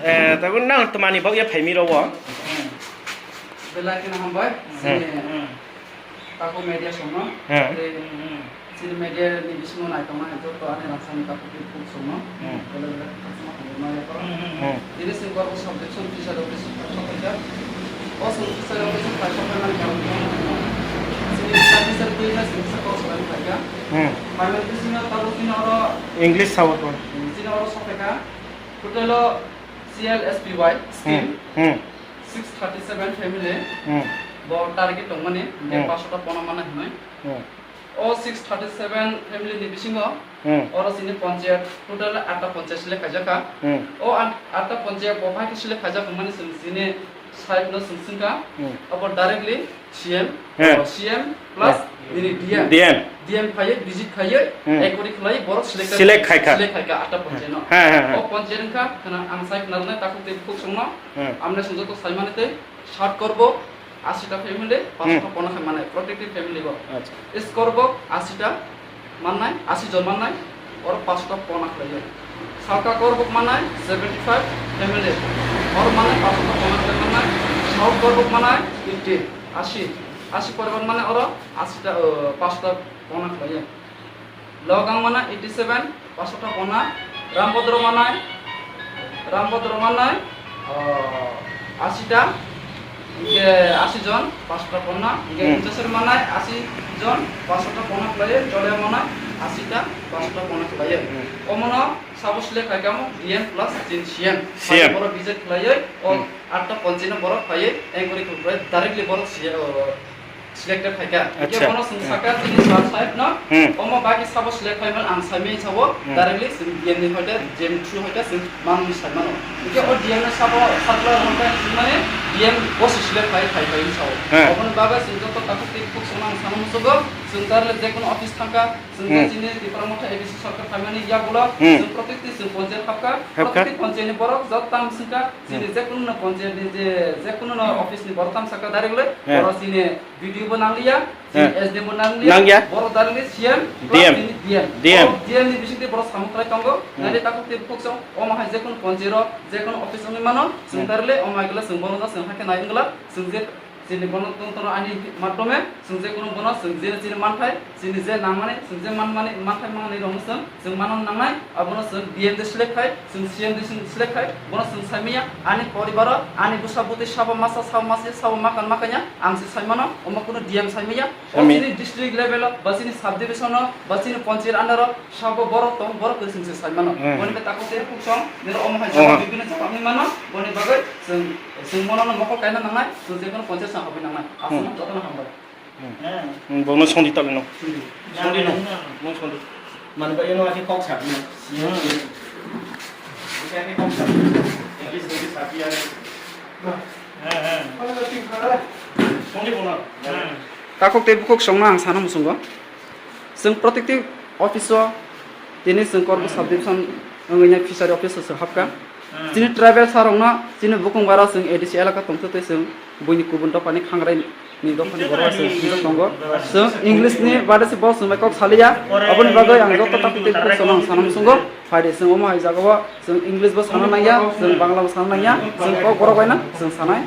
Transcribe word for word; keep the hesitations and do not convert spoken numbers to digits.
Eh, tabuk nang twmani bagwi phaimi rw o? Belai kheno hambai. Hmm. Chini Hmm. takhuk media songno. Hmm. Tei chini media ni bisingo naitongmani joto ani rangchakni takhuk tei bukhuk songno. Hmm. Belai belai khakchangma hambai ma yapharwi. Hmm. Tini chwng kormo subjection teacher rok ni sukha sokhaijak. O chwng teacher rok ni sukha sokhaimani karon khe chini teacher twi na chwng kisa kok salai phaikha. Hmm. Phaimani bisingo tabuk chini oro English sao ko. Chini oro sokhaikha. Total o C L S P Y scheme Hmm. Hmm. six thirty seven family Hmm. bo target tongmani, je Hmm. paanch shota pona mana hinwi. Hmm. O six thirty seven family ni bisingo Hmm. oro chini panchayat total atta panchayat select khaijak kha. Hmm. O at-, atta panchayat bo bai khe select khaijak mani chwng chini side no chwng swngkha. Hmm. Abo directly C M, He. C M plus He. nini D M. D M. D M phaiwi visit khaiwi Hmm. enquiry khlaiwi borok select Select khaikha. select khaikha atta panchayat no. He, he, he. O panchayat wngkha khna ang sai khna rwnai takhuk tei bukhuk songno. Hmm. Amne song joto saimani tei sat korbo asita family, Hmm. paanch shota pona khe mane protective family bo. Acha. Is korbo asita mannai, asi jon mannai, oro paanch shota pona khlaiwi. Salka korbok mannai seventy five family, oro mannai paanch shota pona khlai mannai. South korbok mannai eighty, asi, asi poribar mannai oro asita, uh, paanch shota pona khlaiwi. Logang mannai eighty seven, paanch shota pona, Rambodro mannai, Rambodro mannai, uh, asita, Hingke asi jon, paanch shota ponna. Hingke Hmm. Himchasari manai asi jon, paanch shota ponna khlaiwi. Jolai manai asita, paanch shota ponna khlaiwi. Hmm. Omono sabo select khaikha mo D M plus tin C M. C M. Borok visit khlaiwi, o Hmm. atta panchayat no borok phaiwi, enquiry khlaiwi, directly borok C M, o, selected khaikha. Hingke Acha. Bono chwng Hmm. sakha chini sir sahib no, Hmm. omo baki sabo select khaimani ang saimani sabo, Hmm. directly chwng D M ni hoite, D M through hoite chwng Manwi saimano. Hingke o D M ni sabo circular hwnkhai hwnmani D M bo se select khai khai khai sao. He. Oboni bagwi chwng joto takhuk tei bukhuk songno ang sana muchungo. Chwng tarle jekunu office thangkha, chwng Hmm. je chini Tipra Motha A D C sarkar phaimani yagulo, Hmm. chwng protekti chwng ponchayat hapkha. Hapkha. Protekti ponchayat ni borok jot tam swngkha, chini Hmm. jekunu no ponchayat ni je jekunu no office ni borok tam sakha direct le, He. Borok chini B D O bo nangliya, chini He. S D M bo nangliya, Nangya. Borok direct le C M, D M. plus chini D M. D M. O D M ni bisingtwi borok samung khlai tongo, Hmm. nai le takhuk tei bukhuk song, omo hai jekunu ponchayat rok, jekunu office wngwi mano, chwng Hmm. tarle, omo hai khe chwng bono no chwng hakhe nai wngla, chwng je chini bono tong tong ani matome, chwng jekunu bono chwng je chini manthai, chini je nangmani, chwng je manmani, manthai mangnai rokno chwng, chwng mano nangnai, abono chwng D M de select khai, chwng C M de select khai, bono chwng saimanya, ani poribaro, ani bwsa bwtwi sabo masa, sabo masi, sabo makan makanya, ang se saimano, omo kunu D M saimanya, o Saimanya. Chini district level o, ba chini sub division o, ba chini ponchayat under o, sabo borok tong, borok kwrwi chwng se saimano. Hmm. Boni khe takhuk tei bukhuk song, nini omo hai Oh. jagao bibhinno jagao wngwi mano, boni bagwi chwng, chwng bono no mokol kaina nangnai, chwng jekunu ponchayat song habwi nangnai. Aswkno Hmm. jotono hambai. Hmm. Hmm, bono songdi talino. Songdi no. Bono songdi. Mane ba eno ake kok sakni. Hmm. Ake kok sakni. Ake songdi sakni ake. Songdi bono. Hmm. Takhuk tei bukhuk songno ang sana muchungo. Chwng protekti office o tini chwng Kormo Hmm. subdivision wngwi fishery office o se hapkha. Hmm. Chini tribal sir rokno chini bukung bara chwng A D C elaka tongthu tei chwng buini kubun dophani khangrai ni dophani borok se hinjak tongo. Chwng English ni bade se bo chwng bai kok saliya. Aboni bagwi ang joto takhuk tei bukhuk songno ang sana muchungo. Phaidi chwng omo hai jagao chwng English bo sana nangya, chwng Bangla bo sana nangya, chwng kok borok bai no chwng sanai.